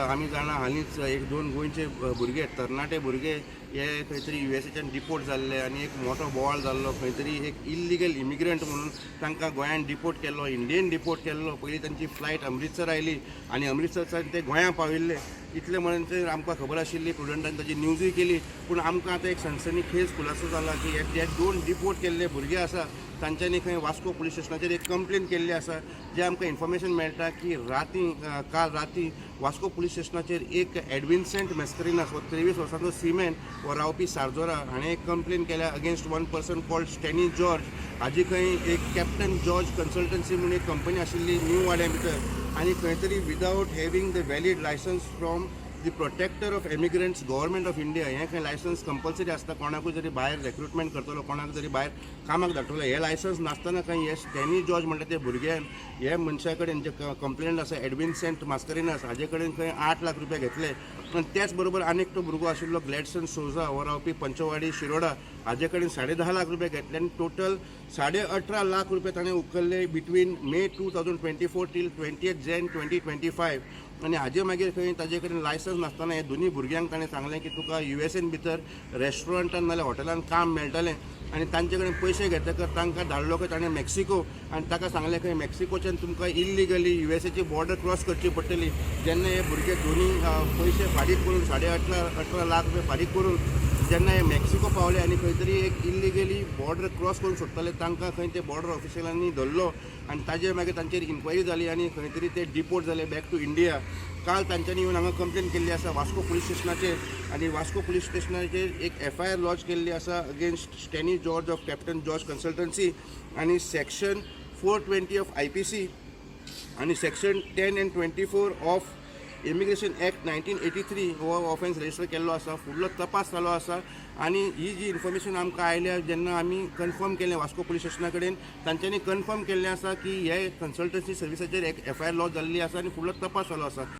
आमी जाणा, हालींच एक दोन गोंयचे भुरगे, तरणाटे भुरगे हे खंय तरी युएसएच्यान डिपोर्ट जाल्ले आनी एक मोठो बोवाळ जाल्लो. खंय तरी एक इल्लिगल इमिग्रंट म्हणून तांकां गोंयान डिपोर्ट केल्लो, इंडियेन डिपोर्ट केल्लो. पयलीं तांची फ्लायट अमृतसर आयली आनी अमृतसरच्यान ते गोंयां पाविल्ले. इतले म्हणून आमकां खबर आशिल्ली, प्रुडंटान ताजी न्यूजूय केली. पूण आमकां आतां एक सनसनीखेज खुलासो जाला की हे जे दोन डिपोर्ट केल्ले भुरगे आसा, तांच्यांनी खंय वास्को पुलीस स्टेशनाचेर एक कंप्लेन केल्ली आसा. जे आमकां इन्फॉर्मेशन मेळटा की राती, काल राती वास्को पुलीस स्टेशनाचेर एक एडविन्सेंट मेस्करिनास हो 23 वर्सांचो सीमॅन हो रावपी सारजोरा, हाणें एक कंप्लेन केल्या against one person called Steny George. हाजी खंय एक कॅप्टन जॉर्ज कन्सल्टन्सी म्हणून एक कंपनी आशिल्ली न्यू वाड्या भितर आनी खंय तरी without having the valid licence from the Protector of Emigrants, Government of India. हें खंय लायसन्स कंपल्सरी आसता. कोणाकूय जरी भायर रेक्रुटमेंट करतलो, कोणाक जरी भायर कामाक धाडटलो, हें लायसन्स नासतना खंय हे स्टॅनी जॉर्ज म्हणटा ते भुरग्यान हे मनशा कडेन, जे कंप्लेंट आसा एडविन्सेंट मास्करिनास, हाजे कडेन खंय 8 लाख रुपया घेतले. आनी त्याच बरोबर आनीक तो भुरगो आशिल्लो ग्लॅडसन सोजा, हो रावपी पंचवाडी शिरोडा, हाजे कडेन 10.5 लाख रुपया घेतले आनी टोटल 18.5 लाख रुपया ताणें उखल्ले between May 2024 till 20 Jan 2025. आनी हाजे मागीर खंय ताजे कडेन लायसन्स नासतना हे दोनूय भुरग्यांक ताणें सांगलें की तुका युएसएन भितर रेस्टॉरंटान नाल्यार हॉटेलान काम मेळटलें. आनी तांचे कडेन पयशे घेतकच तांकां धाडलो खंय ताणें मेक्सिको. आनी ताका सांगलें खंय मेक्सिकोच्यान तुमकां इल्लिगली युएसएची बॉर्डर क्रॉस करची पडटली. जेन्ना हे भुरगे दोनी पयशे फारीक करून, साडे अठरा 18 लाख रुपया फारीक करून जेन्ना हे मेक्सिको पावले आनी खंय तरी एक इल्लिगली बॉर्डर क्रॉस करूंक सोदताले, तांकां खंय ते बॉर्डर ऑफिशलांनी धरलो आनी ताजे मागीर तांचेर इन्क्वायरी जाली आनी खंय तरी ते डिपोर्ट जाले बॅक टू इंडिया. काल तांच्यांनी येवन हांगा कंप्लेन केल्ली आसा वास्को पुलीस स्टेशनाचेर आनी वास्को पुलीस स्टेशनाचेर एक एफआयआर लॉज केल्ली आसा against Steny George of Captain George Consultancy आनी section 420 of IPC आनी section 10 and 24 of Immigration Act 1983 हो ऑफेन्स रजिस्टर केल्लो आसा. फुडलो तपास चालू आसा. आनी ही जी इन्फॉर्मेशन आमकां आयल्या, जेन्ना आमी कन्फर्म केलें वास्को पुलीस स्टेशना कडेन, तांच्यांनी कन्फर्म केल्लें आसा की हे कन्सल्टन्सी सर्विसाचेर एक एफआयआर लॉज जाल्ली आसा आनी फुडलो तपास चालू आसा.